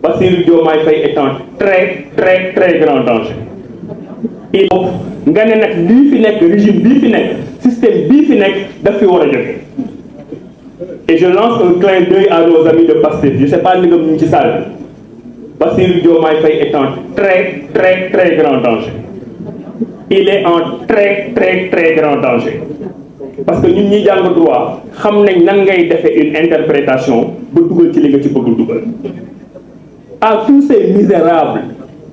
Bassirou Diomaye Faye est un très grand danger. Il nga ne nag lii fi nekk régime bii fi nekk système bii fi nekk daf fi war a jóge. Et je lance un clin d'œil à nos amis de Pastef. Je ne sais pas ni ñu ci salle bi. Bassirou Diomaye Faye est un très grand danger. Il est en très grand danger. Parce que ñun ñi jàng droit xam nañ nan ngay defee une interprétation ba dugal ci li nga ci bëgg dugal. À tous ces misérables,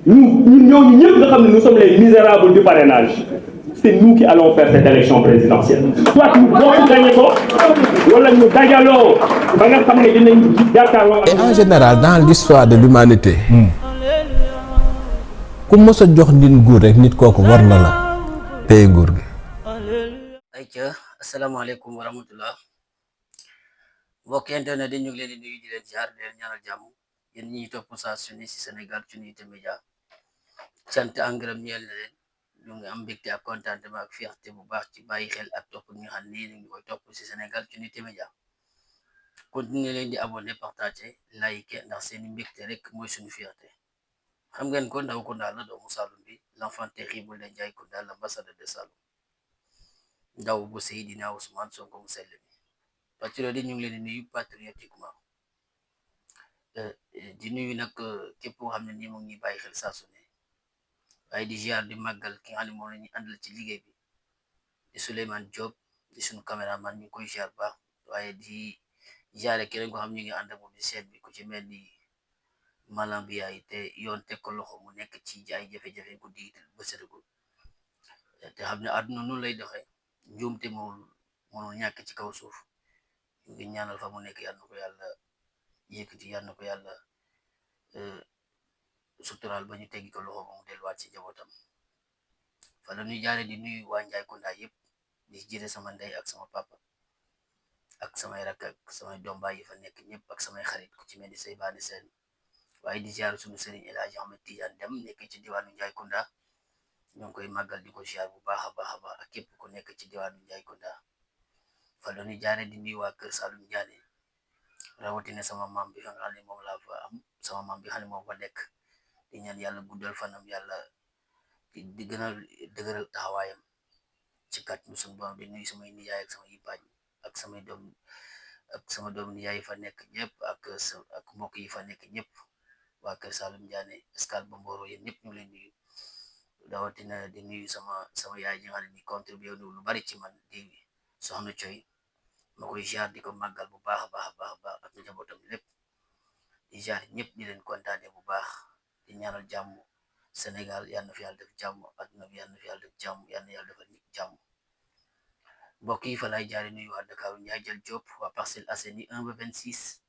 ñooñu ñëpp nga xam ne nous sommes les misérables du parrainage. C'est nous qui allons faire cette élection présidentielle. Soit ñu bokk gagné ko wala ñu dajaloo ba nga xam ne dinañ jàkkaarloo. Et en général dans l'histoire de l'humanité ku mos a jox nit nguur rek nit kooku war na la téye nguur gi. ayca asalaamaaleykum wa rahmatullah mbokk internet yi ñu ngi leen di nuyu di leen ziar di leen ñaanal jàmm yéen ñi topp saa su ne si Sénégal ci Unité Média sant engrais ñeel na leen ñu ngi am mbégte ak contentement ak fierté bu baax ci bàyyi xel ak topp ñi nga xam ne ñu ngi koy topp si Sénégal ci Unité Média continuer leen di abonné partager liker ndax seeni mbégte rek mooy suñu fierté xam ngeen ko Ndaw Kounda la doomu Saloum bi l'enfant terrible de Ndiaye Kounda l'ambassadeur de Saloum ndaw bu Seydina Ousmane Sonko mu sell bi patriote yi ñu ngi leen di nuyu patriotiquement di nuyu nag képp koo xam ne nii mu ngi bàyyi xel saa su ne waaye di ziar di màggal ki nga xam ne moom la ñuy àndal ci liggéey bi di Souleymane Diop di suñu caméraman ñu ngi koy ziar baax waaye di ziare keneen koo xam ñu ngi ànd ak moom di seet bi ku ci mel ni malam bi yaay te yoon teg ko loxo mu nekk ci ay jafe-jafe ku digital ba sëtagul te xam ne àdduna noonu lay doxee njuumte mënul ñàkk ci kaw suuf ñu ngi ñaanal fa mu nekk yàlla na ko yàlla yëkkati yàlla na ko yàlla suturaal ba ñu teggi ko loxo ba mu delluwaat ci njabootam fa la ñuy jaare di nuyu waa Ndiaye Kounda yëpp di jëre sama ndey ak sama papa ak samay rakk ak samay doom baay yi fa nekk ñëpp ak samay xarit ku ci mel ni say baani seen waaye di ziar suñu sëriñ El Hadji Ahmed Tidiane Deme nekk ci diwaanu Ndiaye Kounda ñu ngi koy màggal di ko ziar bu baax a baax ak képp ku nekk ci diwaanu Ndiaye Kounda fa la ñuy jaare di nuyu waa Kër Saalum Diané rawatina sama maam bi nga xam ne moom laa fa am sama maam bi nga xam ne moom fa nekk di ñaan yàlla guddal fanam yàlla di gën a dëgëral taxawaayam ci kàttanu suñu borom di nuyu samay nijaay ak samay baaj ak samay doom ak sama doom nijaay yi fa nekk ñëpp ak mbokk yi fa nekk ñëpp waa Kër Saalum Diané Escale ba Mboro yéen ñëpp ñu leen nuyu rawatina di nuyu sama yaay ji nga xam ne ni contribué lu bari ci man di soxna Coy ma koy ziar di ko màggal bu baax a baax ak njabootam lépp di ziar ñëpp di leen kontaane bu baax di ñaanal jàmm Sénégal yal na fi yàlla def jàmm adduna bi yal na fi yàlla def jàmm yal na yàlla defal nit jàmm mbokk yi fa lay jaare nuyu waa Dakar Ndiaye Jël Diop waa Parcelles Assainies 1 ba 26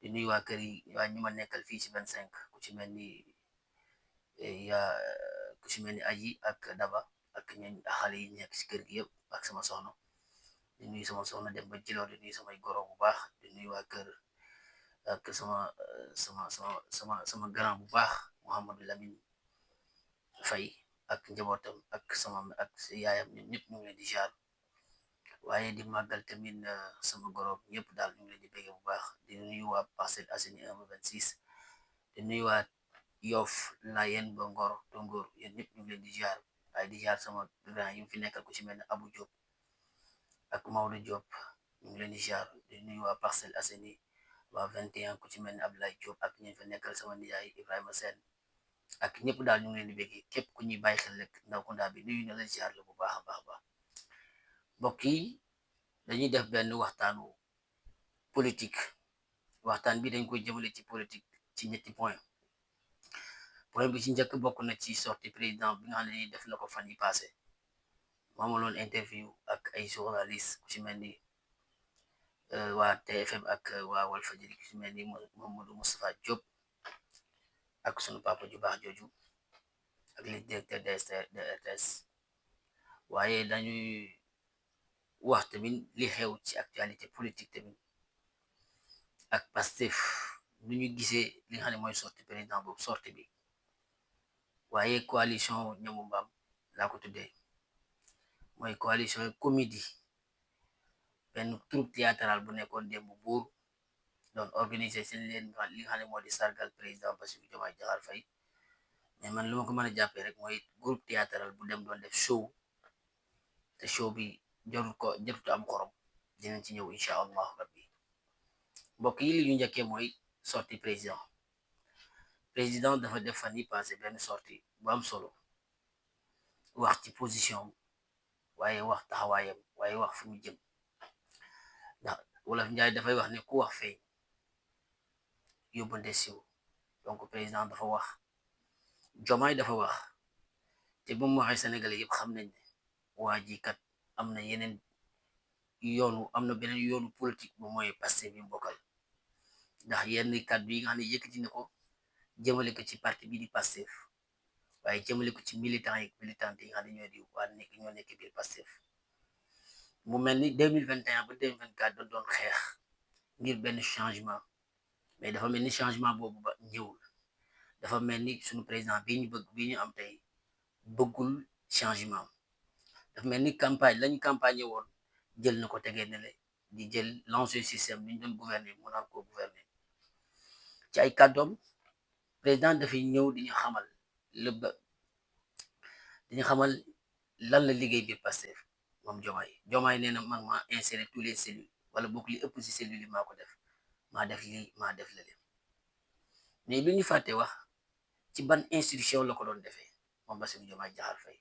di nuyu waa kër yi waa ñu ma nekkal fii ci 25 ku ci mel ni Aji ak Daba ak ñooñ xale yi nekk ci kër gi yëpp ak sama soxna di nuyu sama soxna dem ba Jiloo di nuyu samay goro bu baax di nuyu waa kër ak sama grand bu baax Mouhamadou Lamine Faye ak njabootam ak yaayam ñun ñëpp ñu ngi leen di ziar waaye di màggal tamit sama goro ñëpp daal ñu ngi leen di bégge bu baax di nuyu waa Parcelles Assainies 1 ba 26 di nuyu waa Yoff Layeen ba Ngor Tongoor yéen ñëpp ñu ngi leen di ziar waaye di ziar sama grand yi fi nekkal ku ci mel ne Abou Diop ak Maodo Diop ñu ngi leen di ziar di nuyu waa Parcelles Assainies waa 21 ku ci mel ne Abdoulaye Diop ak ñi fa nekkal sama nijaay Ibrahima Sène ak ñëpp daal ñu ngi leen di bégge képp ku ñuy bàyyi xel rek Ndaw Kounda bi nuyu na la ziar la bu baax a baax mbokk yi dañuy def benn waxtaanu politique waxtaan bi dañ koy jëmale ci politique ci ñetti point bi ci njëkk bokk na ci sortie président bi nga xam ne def na ko fan yi passé maamaloon interview ak ay journaliste ku ci mel ni waa TFM ak waa Walfadjri ku ci mel ni Mamadou Moustapha Diop ak sunu papa ju baax jooju ak le directeur de RTS waaye dañuy wax tamit li xew ci actualité politique tamit ak Pastef nu ñu gisee li nga xam ne mooy sortie président boobu sortie bi waaye coalition ñamu mbaam laa ko tuddee mooy coalition comédie benn troupe théâtrale bu nekkoon démb buur doon organiser seen leen li nga xam ne moo di sargal président Bassirou Diomaye Diakhar Faye mais man lu ma ko mën a jàppee rek mooy groupe théâtral bu dem doon def show te show bi jarut am xorom dinañ ci ñëw incha allahu rabbi mbokk yi li ñu njëkkee mooy sortie président dafa def fan yi passé benn sortie bu am solo wax ci position waaye wax taxawaayam waaye wax fu mu jëm ndax wolof njaay dafay wax ne ku wax feeñ yóbbante siw donc président dafa wax Diomaye dafa wax te bu mu waxee sénégalais yëpp xam nañ ne waa ji kat am na beneen yoonu politique bu mooy Pastef bi bokkal ndax yenn kàddu yi nga xam ne yëkkati na ko jëmale ko ci parti bi di Pastef waaye jëmale ko ci militants yi militantes yi nga xam ne ñoo nekk biir Pastef mu mel ni 2021 ba 2024 doon xeex ngir benn changement mais dafa mel ni changement boobu ba ñëwul dafa mel ni suñu président bii ñu am tey bëggul changement dafa mel ni lañu campagne woon jël na ko tegee ne le di jël l'ancien système bi ñu doon gouverner mu naan ko gouverner ci ay kàddoom président dafay ñëw di ñu xamal lan la liggéey biir Pastef moom Diomaye nee na man maa inséré tous les cellules wala bokk li ëpp si cellules yi maa ko def maa def lii maa def la leen mais lu ñu fàtte wax ci ban institution la ko doon defee moom Bassirou Diomaye Diakhar Faye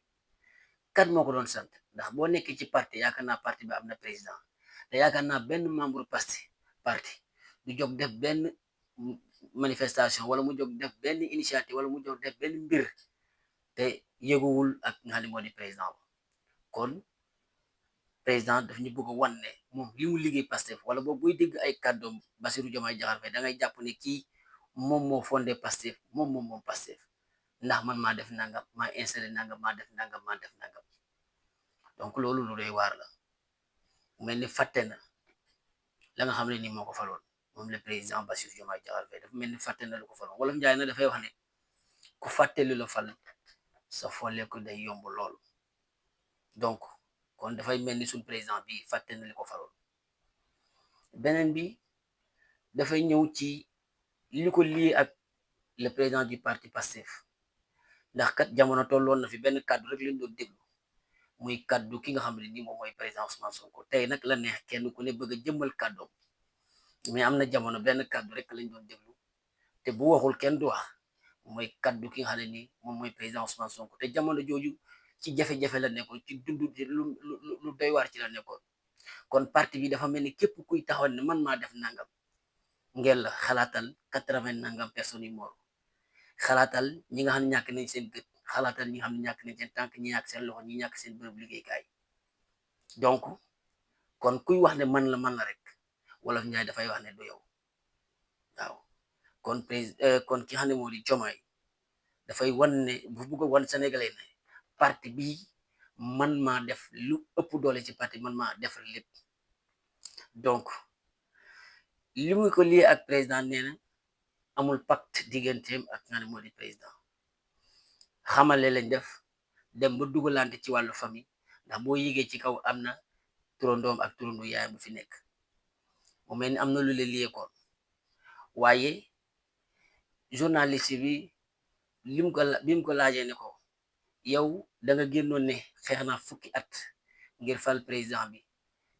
kat moo ko doon sant ndax boo nekkee ci parti yaakaar naa parti bi am na président te yaakaar naa benn membre parti du jóg def benn manifestation wala mu jóg def benn initiative wala mu jóg def benn mbir te yëguwul ak nga xam ne moo di président ba kon président daf ñu bëgg a wan ne moom li mu liggéey Pastef wala boobu buy dégg ay kàddoom Bassirou Diomaye Diakhar Faye da ngay jàpp ne kii moom moo fondé Pastef moom Pastef ndax man maa def nangam maa installé nangam maa def nangam donc loolu lu doy waar la mel ni fàtte na la nga xam ne ni moo ko faloon moom le président Bassirou Diomaye Diakhar Faye dafa mel ni fàtte na lu ko faloon wolof njaay na dafay wax ne ku fàtte lu la fal sa folle ko day yomb lool donc kon dafay mel ni suñ président bi fàtte na li ko faloon beneen bi dafay ñëw ci li ko lii ak le président du parti Pastef ndax kat jamono tolloon na fi benn kàddu rek lañ doon déglu muy kàddu ki nga xam ne ni moom mooy président Ousmane Sonko tey nag la neex kenn ku ne bëgg a jëmmal kàddoom mais am na jamono benn kàddu rek lañ doon déglu te bu waxul kenn du wax mooy kàddu ki nga xam ne ni moom mooy président Ousmane Sonko te jamono jooju ci jafe-jafe la nekkoon ci dundu lu doy waar ci la nekkoon kon parti bi dafa mel ni képp kuy taxaw ne man maa def nangam ngeen la xalaatal 80 nangam personnes yi mort xalaatal ñi nga xam ne ñàkk nañ seen gët xalaatal ñi nga xam ne ñàkk nañ seen tànk ñi ñàkk seen loxo ñi ñàkk seen bërëb liggéeykaay donc kon kuy wax ne man la rek wolof Njaay dafay wax ne du yow waaw kon ki xam ne moo di Diomaye dafay wan ne bu bëgg a wan sénégalais ne parti bi man maa def lu ëpp doole ci parti man maa def lépp donc li muy ko lii ak président nee na amul pacte digganteem ak nga ne moo di président xamale lañ def dem ba dugalante ci wàllu famille ndax boo yéegee ci kaw am na turandoom ak turandu yaayam bu fi nekk mu mel ni am na lu leen liyee koon waaye journaliste bi bi mu ko laajee ne ko yow da nga génnoon ne xeex na fukki at ngir fal président bi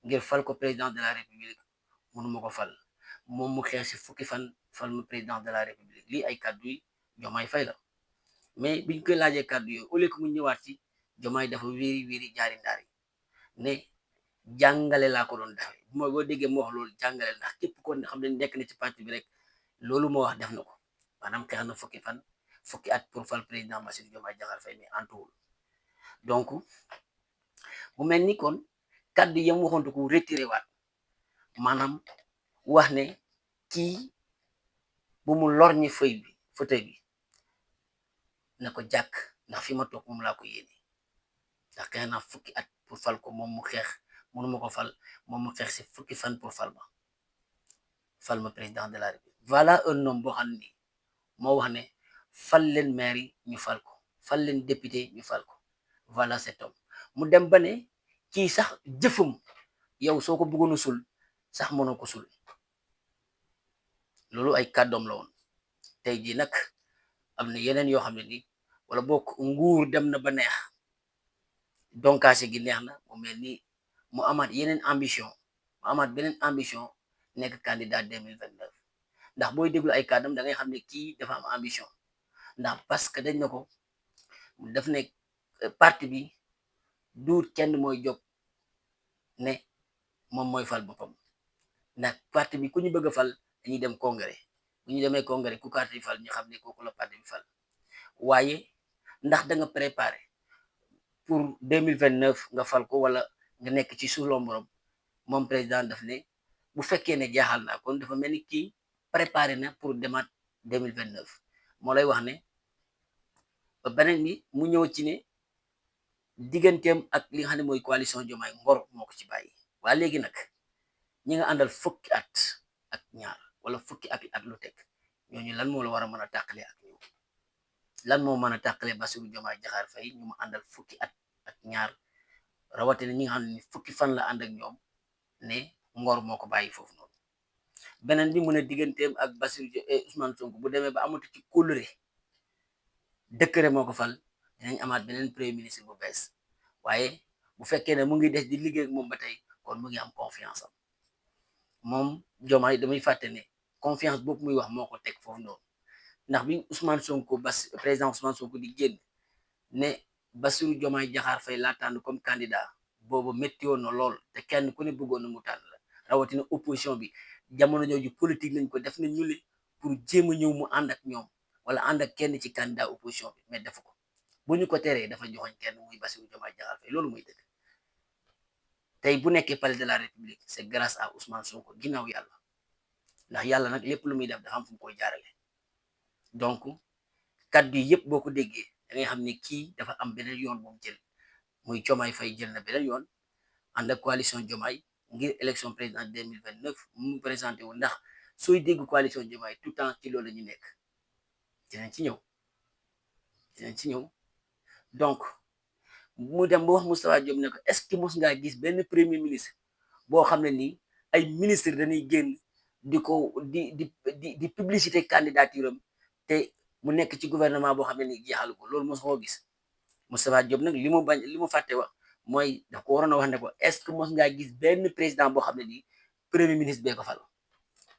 ngir fal ko président de la république mënuma ko fal moom mu xeex si fukki fan fal ma président de la république lii ay kàddu yi Diomaye Faye la mais biñ koy laajee kàddu yooyu au lieu que mu ñëwaat ci Diomaye dafa wéeri jaari ndaari ne jàngale laa ko doon defee bu ma boo déggee mu wax loolu jàngale ndax képp ko xam ne nekk na ci parti bi rek loolu moo wax def na ko maanaam xeex na fukki at pour fal président Bassirou Diomaye Diakhar Faye mais antuwul donc mu mel ni kon kàddu yam waxoon ko retiré waat maanaam wax ne kii bu mu lor ñi fauteuil bi na ko jàkk ndax fi ma toog moom laa ko yéene ndax xeex naa fukki at pour fal ko moom mu xeex mënuma ko fal moom mu xeex si fukki fan pour fal ma président de la république voilà un homme boo xam ne moo wax ne fal leen maire yi ñu fal ko fal leen député ñu fal ko voilà cet homme mu dem ba ne kii sax jëfam yow soo ko bëggoon a sul sax mënoo ko sul loolu ay kàddoom la woon. tey jii nag am na yeneen yoo xam ne ni wala bokk nguur dem na ba neex donkaase gi neex na mu mel ni mu amaat yeneen ambition mu amaat beneen ambition nekk candidat 2029 ndax booy déglu ay kàddam da ngay xam ne kii dafa am ambition ndax parce que dañ na ko daf ne parti bi duut kenn mooy jóg ne moom mooy fal boppam ndax parti bi ku ñu bëgg a fal dañuy dem congrès bu ñu demee congrès ku parti bi fal ñu xam ne kooku la parti bi fal waaye ndax da nga préparé pour 2029 nga fal ko wala nga nekk ci sous l'ombre moom président daf ne bu fekkee ne jaaxal naa kon dafa mel ni kii préparé na pour demaat 2029 moo lay wax ne beneen bi mu ñëw ci ne digganteem ak li nga xam ne mooy coalition Diomaye ngor moo ko ci bàyyi waa léegi nag ñi nga àndal fukki at ak ñaar wala fukki at lu teg ñooñu lan moo la war a mën a tàqale ak ñoom lan moo mën a tàqale Bassirou Diomaye Diakhar Faye ñu mu àndal fukki at ak ñaar rawatina ñi nga xam ne fukki fan la ànd ak ñoom ne ngor moo ko bàyyi foofu noonu beneen bi mu ne digganteem ak Bassirou Ousmane Sonko bu demee ba amatu ci kóllëre décret moo ko fal dinañ amaat beneen premier ministre bu bees waaye bu fekkee ne mu ngi des di liggéey ak moom ba tey kon mu ngi am confiance am moom Diomaye damay fàtte ne confiance boobu muy wax moo ko teg foofu noonu ndax bi Ousmane Sonko président Ousmane Sonko di génn ne Bassirou Diomaye Diakhar Faye laa tànn comme candidat boobu métti woon na lool te kenn ku ne bëggoon na mu tànn la rawatina opposition bi jamono jooju politique lañ ko def na ñu le pour jéem a ñëw mu ànd ak ñoom wala ànd ak kenn ci candidat opposition bi mais defu ko bu ñu ko teree dafa joxoñ kenn muy Bassirou Diomaye Diakhar Faye loolu muy dëgg tey bu nekkee palais de la république c'est grâce à Ousmane Sonko ginnaaw yàlla ndax yàlla nag lépp lu muy def dafa am fu mu koy jaarale donc kaddu yi yëpp boo ko déggee da ngay xam ne kii dafa am beneen yoon bu mu jël muy Diomaye Faye jël na beneen yoon ànd ak coalition Diomaye ngir élection président 2029 mu présenté wu ndax sooy dégg coalition Diomaye tout temps ci loolu la ñu nekk dinañ ci ñëw donc mu dem ba wax Moustapha Diop ne ko est-ce que mos ngaa gis benn premier ministre boo xam ne nii ay ministre dañuy génn di publicité candidature am te mu nekk ci gouvernement boo xam ne nii jeexalu ko loolu mos koo gis Moustapha Diop nag li mu fàtte wax mooy daf ko waroon a wax ne ko est-ce que mos ngaa gis benn président boo xam ne nii premier ministre bee ko fal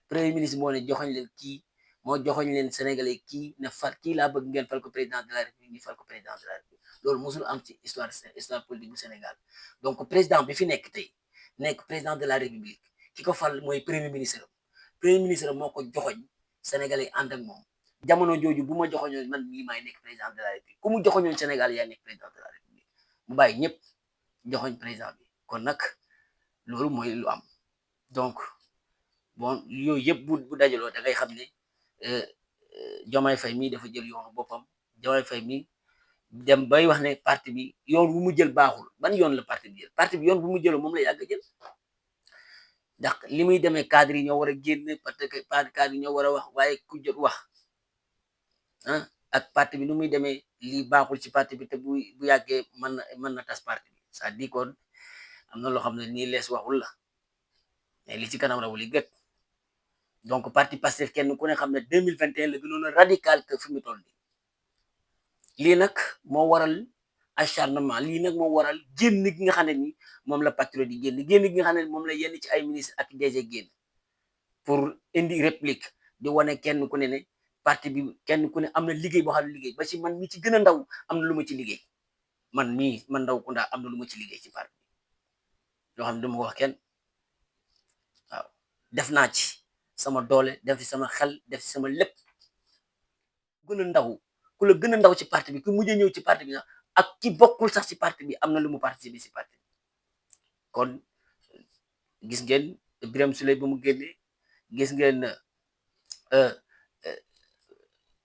premier ministre moo ne joxoñ leen kii moo joxoñ leen sénégalais kii ne fal kii laa bëgg ngeen fal ko président de la république ñu fal ko président de la république loolu mosul am ci histoire politique bu Sénégal donc président bi fi nekk tey nekk président de la république ki ko fal mooy premier ministre moo ko joxoñ sénégalais ànd ak moom jamono jooju bu ma joxoñoon man mii maay nekk président de la république ku mu joxoñoon Sénégal yaa nekk président de la république mu bàyyi ñëpp joxoñ président bi kon nag loolu mooy lu am donc bon yooyu yëpp bu dajaloo da ngay xam ne Diomaye Faye mii dafa jël yoonu boppam Diomaye Faye mii dem bay wax ne parti bi yoon bu mu jël baaxul ban yoon la parti bi jël parti bi yoon bu mu jël moom la yàgg a jël ndax li muy demee cadre yi ñoo war a génn parce que cadre yi ñoo war a wax waaye ku jot wax ak parti bi nu muy demee lii baaxul ci parti bi te bu yàggee mën na tas parti bi c'est-à-dire kon am na loo xam ne nii lees waxul la mais li ci kanam rawul li gët donc parti Pastef kenn ku ne xam ne 2021 la gënoon a radical que fi mu toll nii lii nag moo waral acharnement lii nag moo waral génn gi nga xam ne ni moom la patriote yi génn gi nga xam ne moom la yenn ci ay ministre ak DG génn pour indi réplique di wane kenn ku ne parti bi kenn ku ne am na liggéey boo xam ne liggéey ba ci man mi ci gën a ndaw am na lu ma ci liggéey man ndaw ku ndaa am na lu ma ci liggéey ci parti bi loo xam ne duma ko wax kenn waaw def naa ci sama doole def ci sama xel def ci sama lépp gën a ndaw ku la gën a ndaw ci parti bi ku mujjee ñëw ci parti bi sax ak ki bokkul sax ci parti bi am na lu mu participer ci parti bi kon gis ngeen Birame Souleye ba mu génnee gis ngeen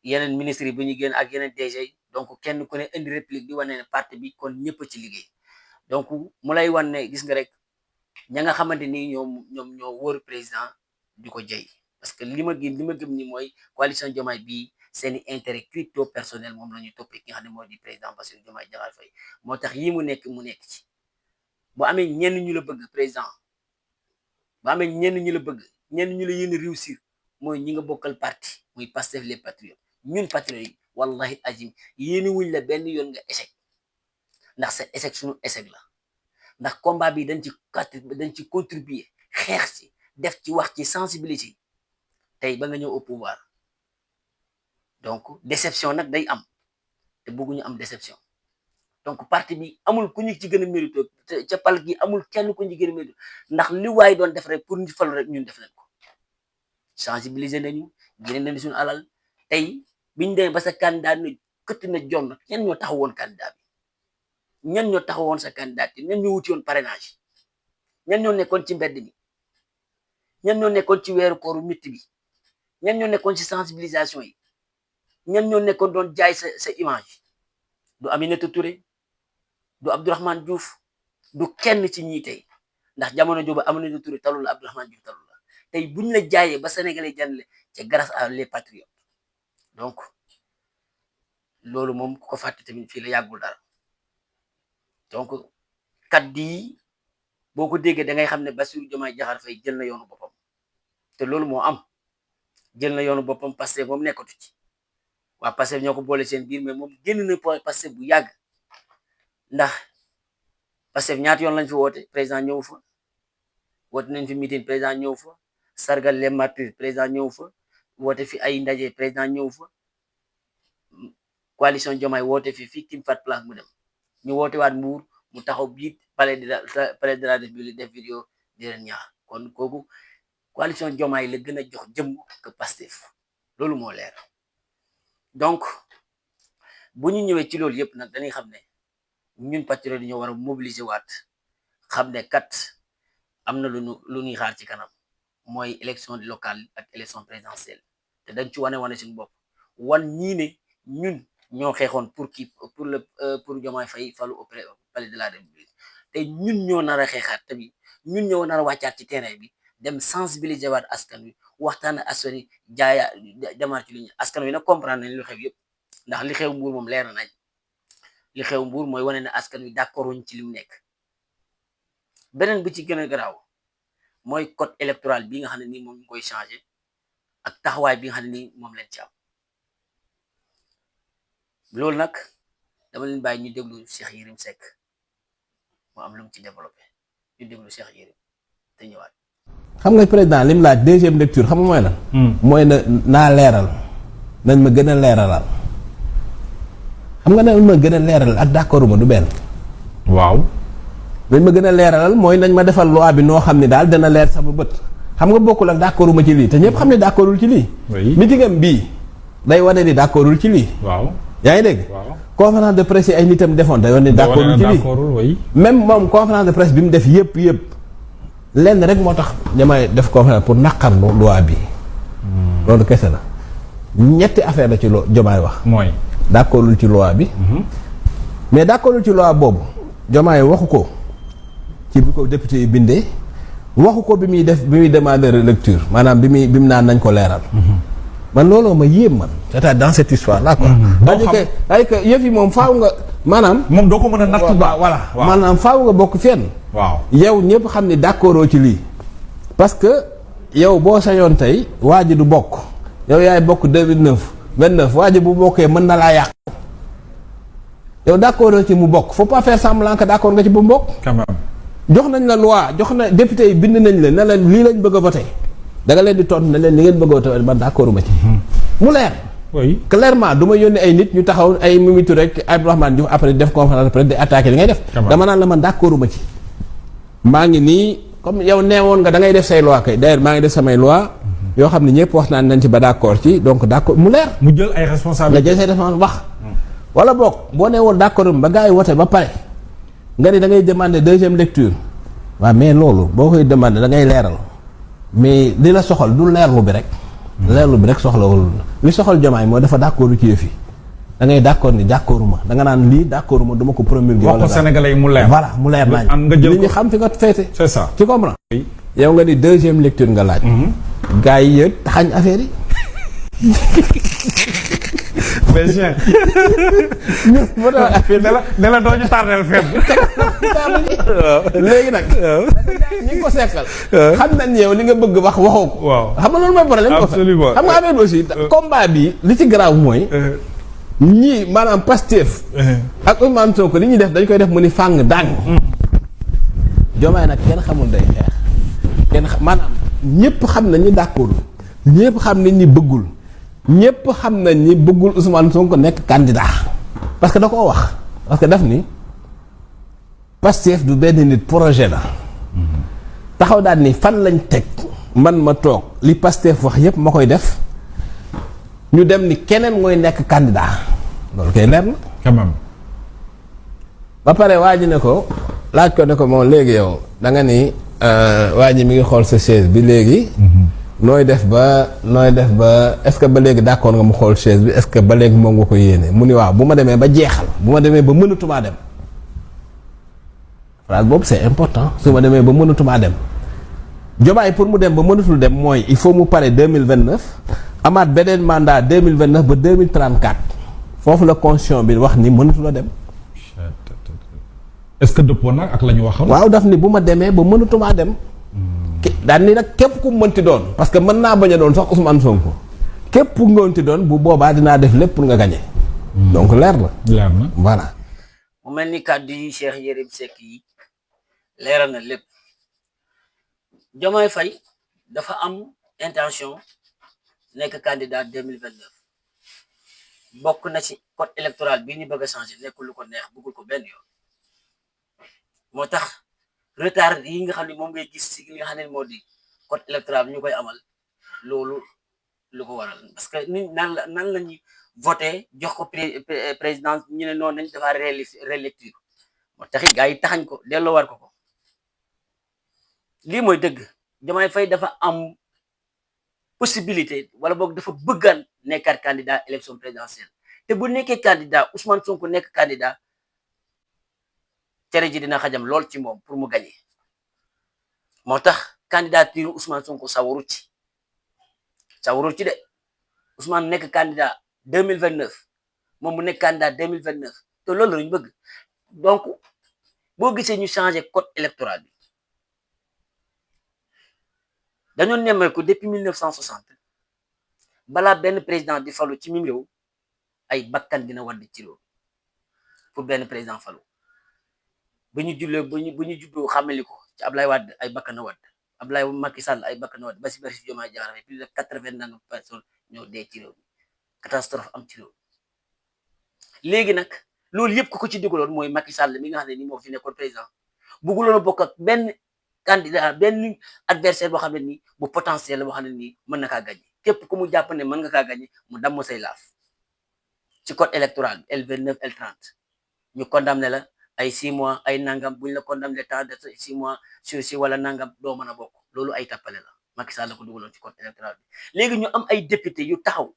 yeneen ministres yi bu ñu génn ak yeneen DG yi donc kenn ku ne indi réplique di wane ne parti bi kon ñëpp ci liggéey donc mu lay wan ne gis nga rek ña nga xamante ni ñoom ñoo wóor président di ko jey parce que li ma gëm ni mooy coalition Diomaye bii seeni intérêt crypto personnel moom la ñuy toppee ki nga xam ne moo di président Bassirou Diomaye Diakhar Faye moo tax yi mu nekk ci bu amee ñenn ñu la bëgg président bu amee ñenn ñu la bëgg ñenn ñu la yéen réussir mooy ñi nga bokkal parti muy Pastef les patriotes ñun patriotes yi wallahi azim yéeni wuñ la benn yoon nga échec ndax sa échec suñu échec la ndax combat bi dañ ci contribuer xeex ci def ci wax ci sensibilité tey ba nga ñëw au pouvoir donc déception nag day am te bëgguñu am déception donc parti bi amul ku ñu ci gën a mérito ca pal gi amul kenn ku ñu gën a mérito ndax li waay doon def rek pour ñu falu rek ñun def nañ ko sensibiliser nañu génne nañu suñu alal tey biñu demee ba sa candidat ne këtt na jonn ñan ñoo taxawoon candidat bi ñan ñoo taxawoon sa candidat yi ñan ñoo wuti woon parrainage ñan ñoo nekkoon ci mbedd mi ñan ñoo nekkoon ci weeru kooru mitti bi ñan ñoo nekkoon ci sensibilisation yi ñan ñoo nekkoon doon jaay sa image du Aminata Touré du Abdourahmane Diouf du kenn ci ñii tey ndax jamono joobu Aminata Touré talul la Abdourahmane Diouf talul la tey buñ la jaayee ba Sénégalais jànle c'est grâce à les patriotes donc loolu moom ku ko fàtte tamit fii la yàggul dara donc kaddu yi boo ko déggee da ngay xam ne Bassirou Diomaye Diakhar Faye jël na yoonu boppam te loolu moo am jël na yoonu boppam Pastef moom nekkatu ci waa Pastef ñoo ko boole seen biir mais moom génn na Pastef bu yàgg ndax Pastef ñaata yoon lañ fi woote président ñëw fa woote nañ fi meeting président ñëw fa sargal les martyrs président ñëw fa woote fi ay ndaje président ñëw fa coalition Diomaye woote fi fii King Fahd Palace mu dem ñu woote waat Mbour mu taxaw biit palais de la République def vidéo di leen ñaar kon kooku coalition Diomaye la gën a jox jëmm que Pastef loolu moo leer donc bu ñu ñëwee ci loolu yëpp nag dañuy xam ne ñun patriotes yi ñoo war a mobiliser waat xam ne kat am na lu ñuy xaar ci kanam mooy élection locale ak élection présidentielle te dañ ci wane suñu bopp wan ñii ne ñun ñoo xeexoon pour Diomaye Faye falu au palais de la République te ñun ñoo nar a xeexaat tamit ñun ñoo nar a wàccaat ci terrain bi dem sensibiliser waat askan wi waxtaan ak askan wi jamaat ci li ñu askan wi nag comprendre nañ lu xew yëpp ndax li xew Mbour moom leer na nañ li xew Mbour mooy wane ne askan wi d'accord wuñ ci li mu nekk beneen bi ci gën a garaaw mooy code électoral bi nga xam ne nii moom ñu koy changé ak taxawaay bi nga xam ne nii moom lañ ci am loolu nag dama leen bàyyi ñu déglu Cheikh Yérim Seck moo am lu mu ci développé ñu déglu Cheikh Yérim te ñëwaat. xam nga président lim laaj deuxième lecture xam nga mooy la. mooy naa leeral nañ ma gën a leeralal xam nga nañ ma gën a leeralal ak d'accord ma du benn. waaw. nañ ma gën a leeralal mooy nañ ma defal loi bi noo xam ne daal dana leer sama bët xam nga bokkul ak d'accorduma ci lii te ñëpp xam ne d'accordul ci lii. oui mitingam bii day wane ni d'accordul ci lii. waaw. yaa ngi dégg. waaw conférence de presse yi ay nitam defoon day wane ni d'accordul ci lii. même moom conférence de presse bi mu def yëpp lenn rek moo tax damay def conférence pour naqarlu loi bi. loolu kese la ñetti affaire la ci Diomaye wax. mooy d'accordul ci loi bi. mais d'accordul ci loi boobu Diomaye waxu ko ci bi ko député yi bindee waxu ko bi muy demander lecture maanaam bi mu naan nañ ko leeral. man looloo ma yéem man. c'est-à-dire dans cette histoire là quoi. c'est-à-dire que yëf yi moom faaw nga maanaam. moom doo ko mën a natt ba voilà maanaam faaw nga bokk fenn. waaw yow ñëpp xam ne d'accordoo ci lii. parce que yow boo sañoon tey waa ji du bokk yow yaay bokk 29 waa ji bu bokkee mën na laa yàq. yow d'accordoo ci mu bokk faut pas faire semblant que d'accord nga ci bu mu bokk. quand même. jox nañ la loi jox na député yi bind nañ la ne leen lii lañ bëgg a voter da nga leen di tontu ne leen li ngeen bëgg a voter man d'accorduma ci. mu leer. oui clairement du ma yónni ay nit ñu taxaw ay Mimi Touré rek Abdourahmane Diouf après def conférence après di attaquer li ngay def. dama naan la man d'accorduma ci. maa ngi nii comme yow neewoon nga da ngay def say loi kay d'ailleurs maa ngi def samay loi yoo xam ne ñëpp wax naan nañ ci ba d'accord ci donc d'accord mu leer. mu jël ay responsabilités nga jël say responsabilités wax. wala boog boo neewoon d'accord ba gars yi wote ba pare nga ni da ngay demander deuxième lecture waaw mais loolu boo koy demander da ngay leeral mais li la soxal du leerlu bi rek. leerlu bi rek soxlawul li soxal Diomaye moo dafa d'accord ci yëf yi da ngay d'accord ni d'accorduma da nga naan lii d'accorduma dama ko promulguer. wax ko Sénégalais yi mu leer. voilà mu leer nañ. nga jël nit ñi xam fi nga féete. c'est ça tu comprends. yow nga ni deuxième lecture nga laaj. gars yi yëpp taxañ affaire yi. mais Cheikh. moo tax affaire bi ne la doo ñu tardel fenn. léegi nag. ñi ko seqal. xam nañ yow li nga bëgg wax waxoo ko. waaw xam nga loolu mooy problème. absolument xam nga affaire bi aussi combat bi li ci grave mooy. ñii maanaam Pastef. ak Ousmane Sonko li ñuy def dañ koy def mu ni fàng dàng. Diomaye nag kenn xamul day xeex. maanaam ñëpp xam nañ ni d'accord ñëpp xam nañ ni bëggul. ñëpp xam nañ ni bëggul Ousmane Sonko nekk candidat. parce que da koo wax. parce que daf ni Pastef du benn nit projet la. taxaw daal ni fan lañ teg man ma toog li Pastef wax yëpp ma koy def. ñu dem ni keneen mooy nekk candidat loolu koy leer na. quand même. ba pare waa ji ne ko laaj ko ne ko moom léegi yow da nga ni waa ji mi ngi xool sa chaise bi léegi. nooy def ba est-ce que ba léegi d'accord nga mu xool chaise bi est-ce que ba léegi moom nga ko yéene mu ni waaw bu ma demee ba jeexal bu ma demee ba mënatumaa dem. phrase boobu c'est important su ma demee ba mënatumaa dem. Diomaye pour mu dem ba mënatul dem mooy il faut mu pare 2029. amaat beneen mandat 2029 ba 2034 foofu la constitution bi wax ni mënatu la dem. est-ce que dëppoo nag ak la ñu waxoon. waaw daf ni bu ma demee ba mënatumaa dem. daan ni nag képp ku mënti doon parce que mën naa bañ a doon sax Ousmane Sonko képp ku mënti doon bu boobaa dinaa def lépp pour nga gagner. donc leer na. leer na voilà. mu mel ni kàddu yi Cheikh Yérim Seck yi leeral na lépp Diomaye Faye dafa am intention. nekk candidat 2029 bokk na ci code électoral bii ñu bëgg a changer nekkul lu ko neex bëggul ko benn yoon moo tax retard yi nga xam ne moom ngay gis ci li nga xam ne moo di code électoral bi ñu koy amal loolu lu ko waral parce que ni nan la ñuy voté jox ko président ñu ne noonu nañ dafa réélecture moo taxit gars yi taxañ ko delloo war ko lii mooy dëgg Diomaye Faye dafa am possibilité wala boog dafa bëggaan nekkaat candidat élection présidentielle te bu nekkee candidat Ousmane Sonko nekk candidat cere ji dina xajam lool ci moom pour mu gagner moo tax candidature Ousmane Sonko sawarut ci de Ousmane nekk candidat 2029 moom mu nekk candidat 2029 te loolu lañu bëgg donc boo gisee ñu changer code électoral bi dañoo nemmeeku depuis 1960 balaa benn président di falu ci mim réew ay bakkan dina wadd ci réew pour benn président falu bu ñu juddoo xamali ko ci Ablaye Wade ay bakkan na wadd Ablaye Macky Sall ay bakkan na wadd Bassirou Diomaye Diakhar plus de 80 personnes ñoo dee ci réew mi catastrophe am ci réew léegi nag loolu yëpp ku ko ci dugaloon mooy Macky Sall mi nga xam ne ni moo fi nekkoon président bëgguloon a bokk ak benn candidat benn adversaire boo xam ne nii bu potentiel la boo xam ne nii mën na kaa gagné képp ku mu jàpp ne mën nga kaa gagné mu damm say laaf ci code électoral L29 L30 ñu condamné la ay 6 mois ay nangam buñ la condamné temps de 6 mois sursis wala nangam doo mën a bokk loolu ay tappale la Macky Sall la ko dugaloon ci code électoral bi léegi ñu am ay député yu taxaw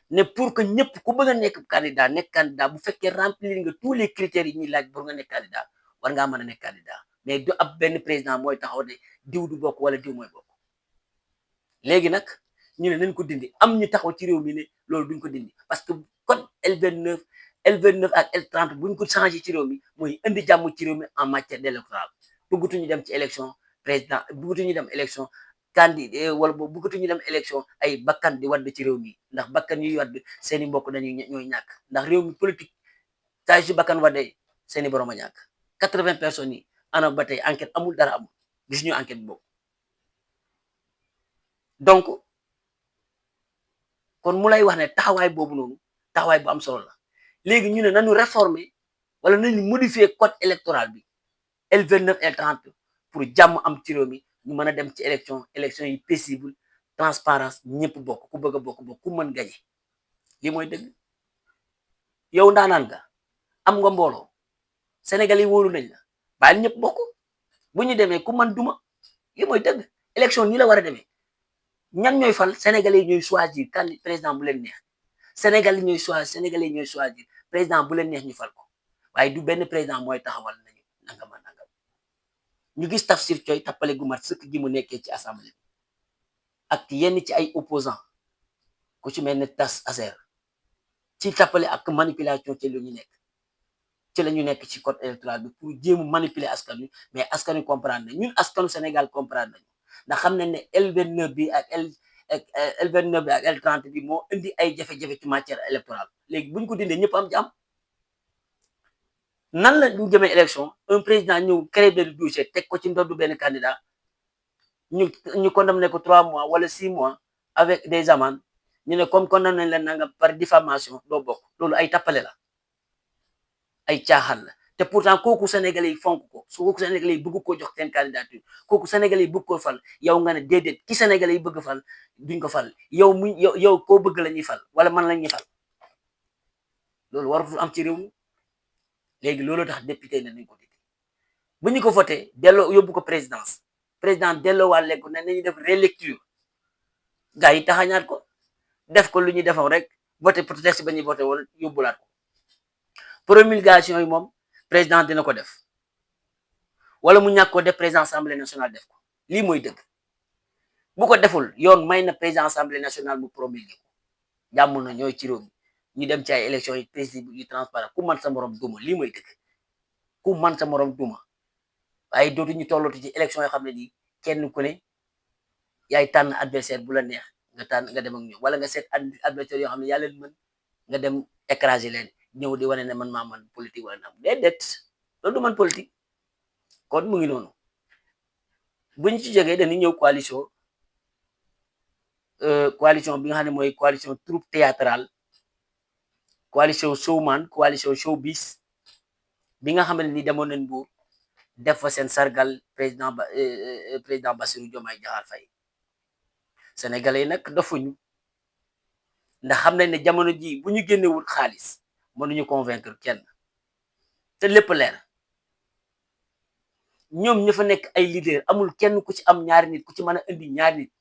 ne pour que ñëpp ku bëgg a nekk candidat bu fekkee remplir nga tous les critères yi ñuy laaj pour nga nekk candidat war ngaa mën a nekk candidat mais du ab benn président mooy taxaw de diw du bokk wala diw mooy bokk léegi nag ñu ne nañ ko dindi am ñu taxaw ci réew mi ne loolu duñ ko dindi parce que code L29 ak L30 buñ ko changé ci réew mi mooy indi jàmm ci réew mi en matière d'électoral bëggatuñu dem ci élection président bëggatuñu dem élection candidat wala boobu bëggatuñu dem élection ay bakkan di wadd ci réew mi ndax bakkan yuy wadd seeni mbokk ñooy ñàkk ndax réew mi politique saa si bakkan waddee seeni borom a ñàkk 80 personnes yi ana ba tey enquête amul dara amul gis ñu enquête boobu donc kon mu lay wax ne taxawaay boobu noonu taxawaay bu am solo la léegi ñu ne nañu réformer wala nañu modifier code électoral bi L29 L30 pour jàmm am ci réew mi ñu mën a dem ci élection yi paisible transparence ñëpp bokk ku bëgg a bokk ku mën gañe lii mooy dëgg yow ndaanaan nga am nga mbooloo Sénégal yi wóolu nañ la bàyyi ñëpp bokk bu ñu demee ku man duma lii mooy dëgg élection nii la war a demee ñan ñooy fal Sénégalais yi ñooy choisir kan président bu leen neex Sénégalais ñooy choisir président bu leen neex ñu fal ko waaye du benn président mooy taxawal nañu nangam ñu gis Tafsir Coy tappale gu mat sëkk gi mu nekkee ci assemblée ak yenn ci ay opposants ku ci mel ne Tas Aser ci tappale ak manipulation ci lu ñu nekk ci la ñu nekk ci code électoral bi pour jéem manipuler askan wi mais askan wi comprendre na ñun askanu Sénégal comprendre nañu ndax xam nañ ne L29 bi ak L29 bi ak L30 bi moo indi ay jafe-jafe ci matière électorale léegi bu ñu ko dindee ñëpp am jàmm nan la ñu jëmee élection un président ñëw créer benn dossier teg ko ci ndoddu benn candidat ñu condamné ko 3 mois wala 6 mois avec des amendes ñu ne comme condamné nañ leen nanga par diffamation doo bokk loolu ay tappale la ay caaxaan la te pourtant kooku sénégalais yi fonk ko su kooku sénégalais yi bëgg ko jox seen candidature kooku sénégalais yi bëgg ko fal yow nga ne déedéet ki sénégalais yi bëgg fal duñ ko fal yow koo bëgg la ñuy fal wala man la ñuy fal loolu waratul am ci réew mi léegi loolu tax député ne nañ ko dindi bu ñu ko voté delloo yóbbu ko présidence président delloo waa lekku ne nañu def relecture gars yi taxañaat ko def ko lu ñuy defoon rek voté pour texte ba ñuy voté wala yóbbulaat ko promulgation yi moom président dina ko def wala mu ñàkk ko def président assemblée nationale def ko lii mooy dëgg bu ko deful yoon may na président assemblée nationale mu promulgué ko jàmm na ñooy ci réew mi ñu dem ci ay élections yi paisible yu transparent ku man sa morom duma lii mooy dëgg ku man sa morom duma waaye dootuñu tollatu ci élection yoo xam ne nii kenn ku ne yaay tànn adversaire bu la neex nga dem ak ñoom wala nga seet adversaire yoo xam ne yaa leen mën nga dem écraser leen ñëw di wane ne man maa man politique wala naam déedéet loolu du man politique kon mu ngi noonu buñ ci jógee dañuy ñëw coalition bi nga xam ne mooy coalition troupe théâtrale coalition showman coalition showbiz bi nga xam ne ni demoon nañ Mbour def fa seen sargal président Bassirou Diomaye Diakhar Faye sénégalais yi nag dofuñu ndax xam nañ ne jamono ji bu ñu génnewul xaalis mënuñu convaincre kenn te lépp leer ñoom ña fa nekk ay leader amul kenn ku ci am ñaari nit ku ci mën a indi ñaari nit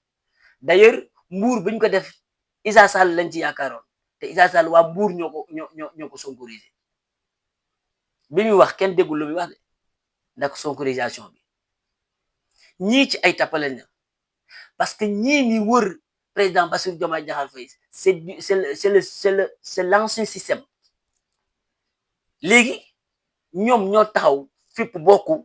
d'ailleurs Mbour buñ ko def Issa Sall lañ ci yaakaaroon te Issa Sall waa Mbour ñoo ko sonkorisé bi muy wax kenn déggul lu muy wax de ndax sonkorisation bi ñii ci ay tappale na parce que ñii ni wër président Bassirou Diomaye Diakhar Faye c'est l'ancien système léegi ñoom ñoo taxaw fipp bokku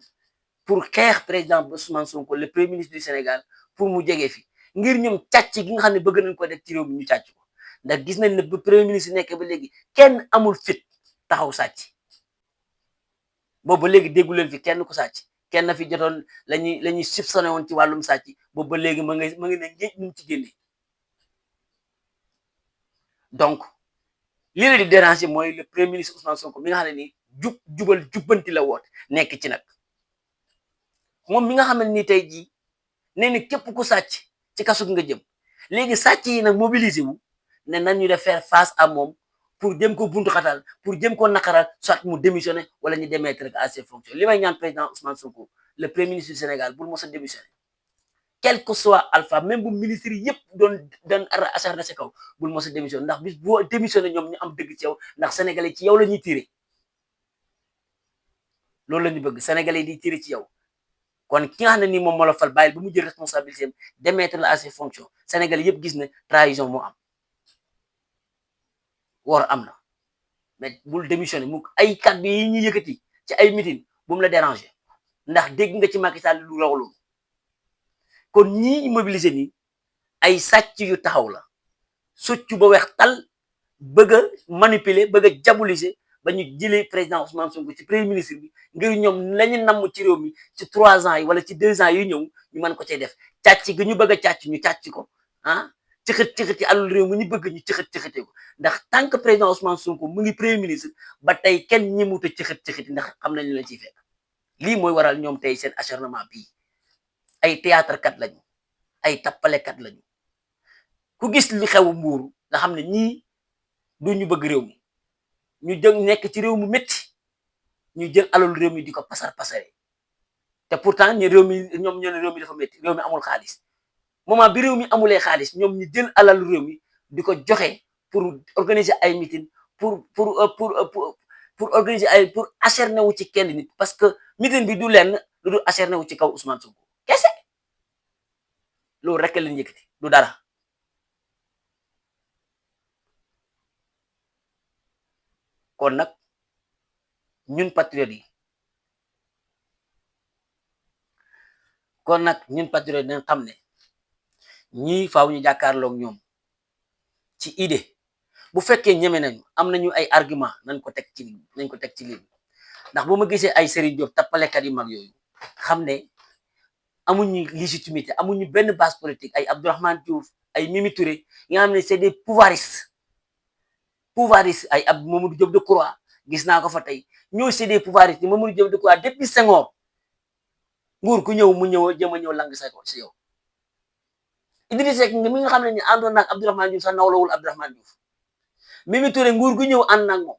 pour xeex président Ousmane Sonko le premier ministre du Sénégal pour mu jege fi ngir ñoom càcc gi nga xam ne bëgg nañ ko def ci réew mi ñu càcc ko ndax gis nañ ne ba premier ministre nekk ba léegi kenn amul fit taxaw sàcc boobu ba léegi déggu leen fi kenn ku sàcc kenn fi jotoon lañuy soupçonné woon ci wàllum sàcc boobu ba léegi ma ngi ne ngéej ñu ci génne donc li la di déranger mooy le premier ministre Ousmane Sonko mi nga xam ne nii jubal jubbanti la woote nekk ci nag moom mi nga xam ne nii tey jii nee na képp ku sàcc ci kasu nga jëm léegi sàcc yi nag mobiliser wu ne nañu def faire face à moom pour jëm ko buntu xatal pour jëm ko naqaral soit mu démissionner wala ñu démettre à ses fonctions li may ñaan président Ousmane Sonko le premier ministre du Sénégal bul mos a démissionner quel que soit alpha même bu ministre yëpp doon acharné sa kaw bul mos a démissionner ndax bis boo démissionner ñoom ñu am dëgg ci yow ndax sénégalais ci yow la ñuy tiré loolu la ñu bëgg sénégalais di tiré ci yow kon ki nga xam ne nii moom moo la fal bàyyil ba mu jël responsabilité am démettre la à ses fonctions sénégalais yëpp gis ne trahison moo am woor am na mais bul démissionner mu ay kàddu yi ñuy yëkkati ci ay meeting bu mu la déranger ndax dégg nga ci Macky Sall lu raw loolu kon ñii mobiliser nii ay sàcc yu taxaw la soccu ba weex tal bëgg a manipuler bëgg a diaboliser ba ñu jëlee président Ousmane Sonko ci premier ministre bi ngir ñoom lañu namm ci réew mi ci 3 ans yi wala ci 2 ans yi ñëw ñu mën ko cee def càcc gi ñu bëgg a càcc ñu càcc ko cëxët alal réew mi ñu bëgg ñu cëxët ko ndax tant que président Ousmane Sonko mu ngi premier ministre ba tey kenn ñemut a cëxët ndax xam nañ la ciy fekk lii mooy waral ñoom tey seen acharnement bii ay théâtre kat lañu ay tappalekat lañu ku gis li xew Mbuur nga xam ne ñii du ñu bëgg réew mi ñu jëg nekk ci réew mu métti ñu jël alal réew mi di ko pasare te pourtant ñu réew mi ñoom ñoo ne réew mi dafa métti réew mi amul xaalis moment bi réew mi amulee xaalis ñoom ñu jël alal réew mi di ko joxe pour organiser ay meeting pour organiser ay pour acharné wu ci kenn nit parce que meeting bi du lenn lu dul acharné wu ci kaw Ousmane Sonko kese loolu rek lañ yëkkati du dara kon nag ñun patriotes yi dañ xam ne ñii faaw ñu jàkkaarloog ñoom ci idée bu fekkee ñeme nañu am nañu ay argument nañ ko teg ci lii ndax bu ma gisee ay Serigne Diop tappalekat yu mag yooyu xam ne amuñu légitimité amuñu benn base politique, ay Abdourahmane Diouf ay Mimi Touré yi nga xam ne c'est des pouvoiristes ay ab Mamadou Diop Decroix gis naa ko fa tey ñoo c'est des pouvoiristes Mamadou Diop Decroix depuis Senghor nguur ku ñëw mu jëm a ñëw lang sa ko si yow. Idrissa Seck mi nga xam ne ñu àndoon naag Abdourahmane Diouf sax nawlawul Abdourahmane Diouf. Mimi Touré nguur gu ñëw ànd naag moom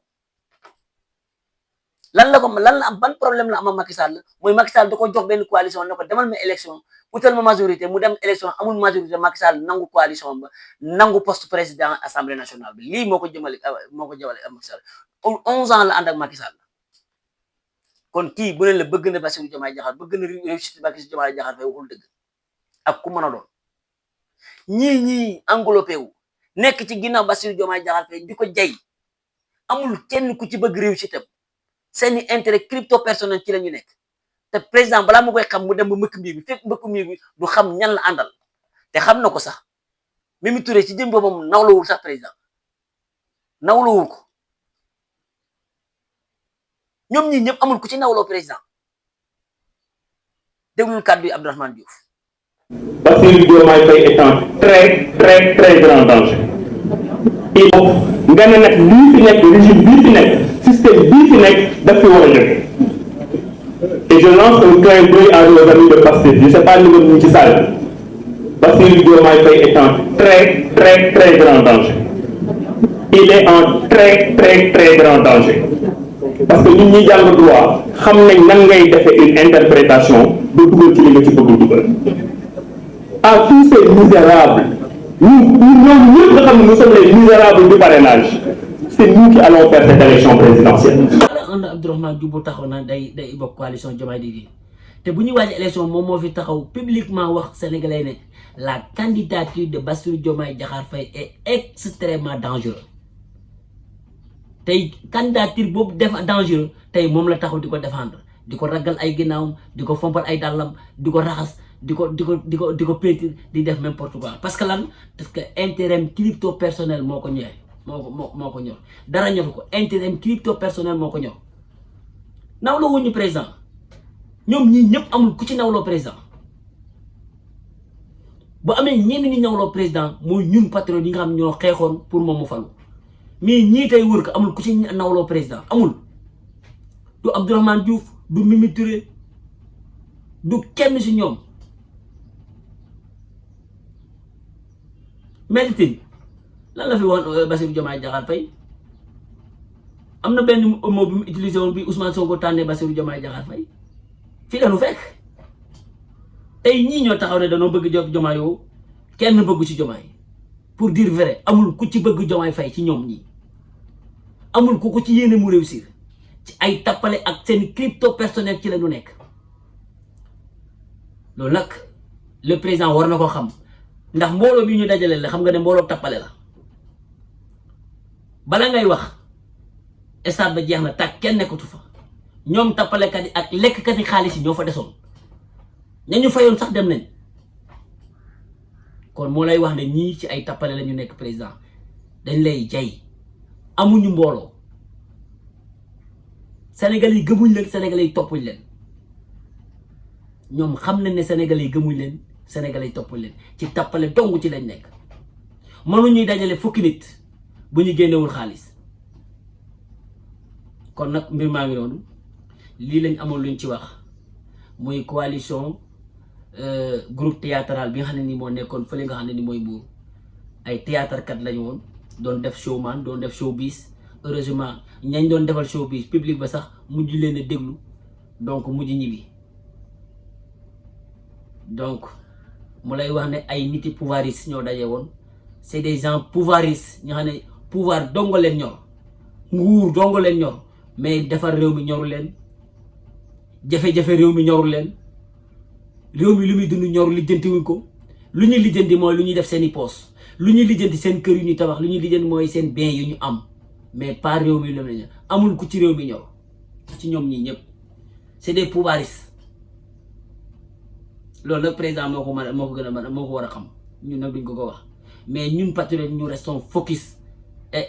lan la am ban problème la am Macky Sall mooy Macky Sall da ko jox benn coalition ne ko demal ma élection utal ma majorité mu dem élection amul majorité Macky Sall nangu coalition ba nangu poste président assemblée nationale bi lii moo ko jëmale Macky Sall 11 ans la ànd ak Macky Sall kon kii bu ne la bëgg na Bassirou Diomaye Diakhar bëgg na réussite Bassirou Diomaye Diakhar fay waxul dëgg ak ku mën a doon ñii englobé wu nekk ci ginnaaw Bassirou Diomaye Diakhar fay di ko jay amul kenn ku ci bëgg réussite am seeni intérêt crypto personnel ci la ñu nekk te président balaa mu koy xam mu dem ba mbëkk mbiir bi fekk mbëkk mbiir bi du xam ñan la àndal te xam na ko sax Mimi Touré ci jëm boppam nawlawul sax président nawlawul ko ñoom ñi ñëpp amul ku ci nawloo président déglul kàddu yi Abdourahmane Diouf. Bassirou Diomaye Faye est en très grand danger. nga ne nag lii fi nekk régime bii fi nekk système bii fi nekk daf fi war a jóge et je lance un clin d'œil à nos amis de Pastef je sais pas ni ñu ci salle Bassirou Diomaye Faye est en très grand danger. Il est en très grand danger parce que ñun ñi jàng droit xam nañ nan ngay defee une interprétation ba dugal ci li nga ci bëgg dugal à tous ces misérables. Nous sommes les misérables du parrainage. C'est nous qui allons faire cette élection présidentielle. On a Abdourahmane Diouf taxaw na day bokk coalition Diomaye di te bu ñu waaj élection moom moo fi taxaw publiquement wax sénégalais ne la candidature de Bassirou Diomaye Diakhar Faye est extrêmement dangereux tey candidature boobu def dangereux tey moom la taxaw di ko défendre di ko ragal ay ginnaawam di ko fompal ay dàllam di ko raxas di ko pétir di def n'importe quoi parce que intérêt crypto personnel moo ko ñor moo ko ñor dara ñor ko intérêt crypto personnel moo ko ñor nawloo wuñu président ñoom ñii ñëpp amul ku ci nawloo président bu amee ñenn ñi nawloo président mooy ñun patriote yi nga xam ñoo xeexoon pour moom mu falu mais ñii tey wër ko amul ku ci nawloo président amul du Abdourahmane Diouf du Mimi Touré du kenn si ñoom. Meltin lan la fi woon Bassirou Diomaye Diakhar Faye am na benn mot bi mu utilisé woon bi Ousmane Sonko tànnee Bassirou Diomaye Diakhar Faye fii la nu fekk tey ñii ñoo taxaw ne dañoo bëgg Diomaye yow kenn bëggu ci Diomaye pour dire vrai amul ku ci bëgg Diomaye Faye ci ñoom ñii amul ku ko ci yéene mu réussir ci ay tappale ak seen crypto personnel ci la ñu nekk loolu nag le président war na ko xam. ndax mbooloo bi ñu dajale la xam nga ne mbooloo tappale la bala ngay wax stade ba jeex na tàkk kenn nekkatu fa ñoom tappalekat yi ak lekkkat yi xaalis yi ñoo fa desoon ñañu fayoon sax dem nañ kon moo lay wax ne ñii ci ay tappale la ñu nekk président dañ lay jay amuñu mbooloo Sénégal yi gëmuñ leen Sénégal yi toppuñ leen ñoom xam nañ ne Sénégal yi gëmuñ leen Sénégalais yi topp leen ci tappale dong ci lañ nekk mënuñuy dajale fukki nit bu ñu génnewul xaalis kon nag mbir maa ngi noonu lii lañ amoon luñ ci wax muy coalition groupe théâtral bi nga xam ne ni moo nekkoon fële nga xam ne ni mooy Mbour ay théâtre kat lañu woon doon def showman doon def showbiz heureusement ñañ doon defal showbiz public ba sax mujj leen a déglu donc mujj ñibbi donc mu lay wax ne ay niti pouvoiristes ñoo daje woon c'est des gens pouvoiristes ñoo xam ne pouvoir dongo leen ñor nguur dongo leen ñor mais defar réew mi ñoru leen jafe-jafe réew mi ñoru leen réew mi lu muy dund ñor lijjanti wuñ ko lu ñuy lijjanti mooy lu ñuy def seen i poos lu ñuy lijjanti seen kër yu ñuy tabax lu ñuy lijjanti mooy seen bien yu ñu am mais pas réew mi lu mu amul ku ci réew mi ñor ci ñoom ñii ñëpp c'est des pouvoiristes loolu nag président moo ko gën a mën moo ko war a xam ñun nag duñ ko wax mais ñun patriotes ñu restons focus et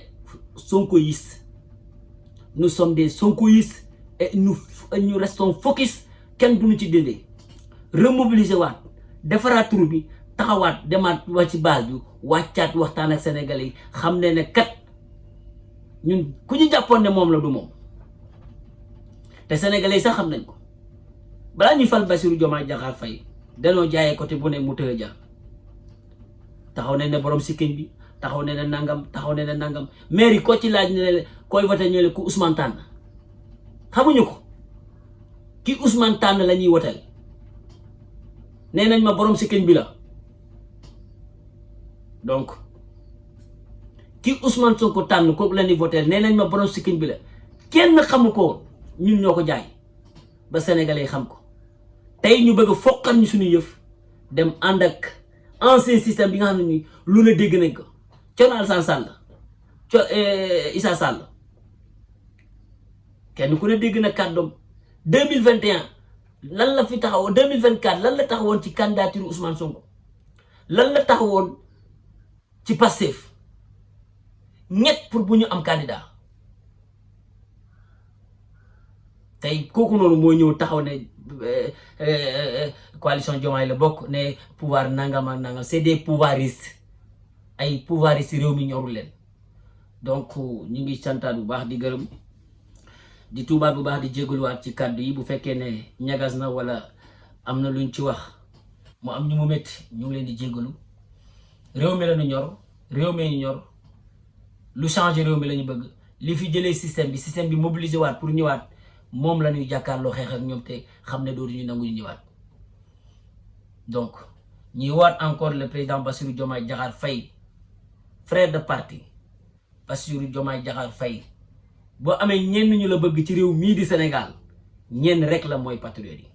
sonkoïstes nous sommes des sonkoïstes et nous restons focus kenn duñu ci dindee remobiliser waat defaraat tur bi taxawaat demaat wax ci base bi wàccaat waxtaan ak sénégalais yi xam ne kat ñun ku ñu jàppoon ne moom la du moom te sénégalais yi sax xam nañ ko balaa ñuy fal Bassirou Diomaye Diakhar Faye danoo jaayee côté bu ne mu tëj ja taxaw ne borom sikkiñ bi taxaw ne nangam taxaw ne nangam maire yi ko ci laaj ne koy voté ñu ne ku Ousmane tànn xamuñu ko ki Ousmane tànn la ñuy woteel nee nañ ma borom sikkiñ bi la donc ki Ousmane Sonko tànn kooku la ñuy voteel nee nañ ma borom sikkiñ bi la kenn xamu ko ñun ñoo ko jaay ba sénégalais xam ko tey ñu bëgg a foqal ñu suñu yëf dem ànd ak ancien système bi nga xam ne nii lu ne dégg nañ ko Thierno Alassane Sall Issa Sall kenn ku ne dégg na kàddoom 2021 lan la fi taxawoon 2024 lan la taxawoon ci candidature Ousmane Sonko lan la taxawoon ci Pastef ñett pour bu ñu am candidat tey kooku noonu moo ñëw taxaw ne coalition Diomaye la bokk ne pouvoir nangam ak nangam c'est des pouvoiristes ay pouvoiristes réew mi ñorul leen donc ñu ngi santaat bu baax di gërëm di tuubaat bu baax di jégaluwaat ci kàddu yi bu fekkee ne ñagas na wala am na luñ ci wax mu am ñu mu métti ñu ngi leen di jégalu réew mi la ñu ñor réew mi ñu ñor lu changer réew mi la ñu bëgg li fi jëlee système bi mobiliser waat pour ñëwaat moom la ñuy jàkkaarloo xeex ak ñoom te xam ne dootuñu nangu ñu ñëwaat donc ñuy waat encore le président Bassirou Diomaye Diakhar Faye frère de parti Bassirou Diomaye Diakhar Faye boo amee ñenn ñu la bëgg ci réew mii di Sénégal ñenn rek la mooy patriote yi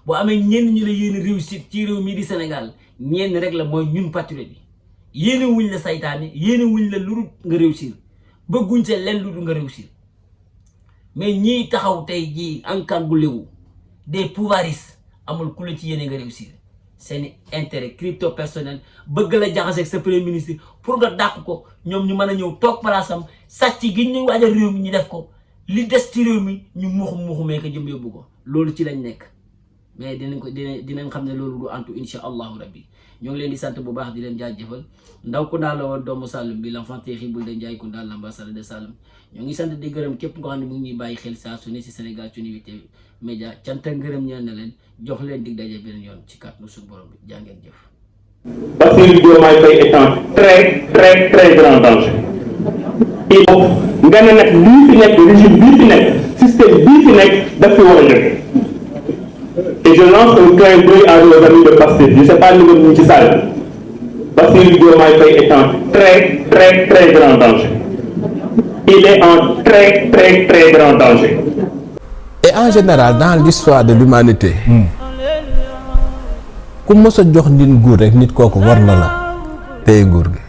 boo amee ñenn ñu la yéen réussite ci réew mii di Sénégal ñenn rek la mooy ñun patriote yi yéene wuñ la saytaane yéene wuñ la lu dul nga réussir bëgguñ see leen lu dul nga réussir mais ñii taxaw tey jii encangulewu des pouvoiristes amul ku la ci yéene nga réussir seeni intérêt crypto personnel bëgg la jaxase ak sa premier ministre pour nga dàq ko ñoom ñu mën a ñëw toog palaasam sàcc gi ñu waajal réew mi ñu def ko li des ci réew mi ñu muxumee ko jëm yóbbu ko loolu ci lañ nekk mais dinañ xam ne loolu du antu insha allahu rabbi ñoo ngi leen di sant bu baax di leen jaajëfal ndaw ku ndaal la woon doomu Saloum bi l'enfant terrible de Ndiaye Kounda l'ambassadeur de Saloum ñoo ngi sant di gërëm képp nga xam ne mu ngi ñuy bàyyi xel saa su ne si Sénégal Unité Média cant ak ngërëm ñaan na leen jox leen dig daje beneen yoon ci kàttanu suñu borom bi jaa ngeen jëf. Bassirou Diomaye Faye est un très grand danger. nga ne nag lii fi nekk régime bii fi nekk système bii fi nekk daf fi war a jóge. Et je lance un clin d'œil à nos amis de Pastef. Je ne sais pas si nous sommes ça. Bassirou Diomaye Faye est un très grand danger. Il est en très grand danger. Et en général dans l'histoire de l'humanité ku mës a jox nit nguur rek nit kooku war na la téye nguur gi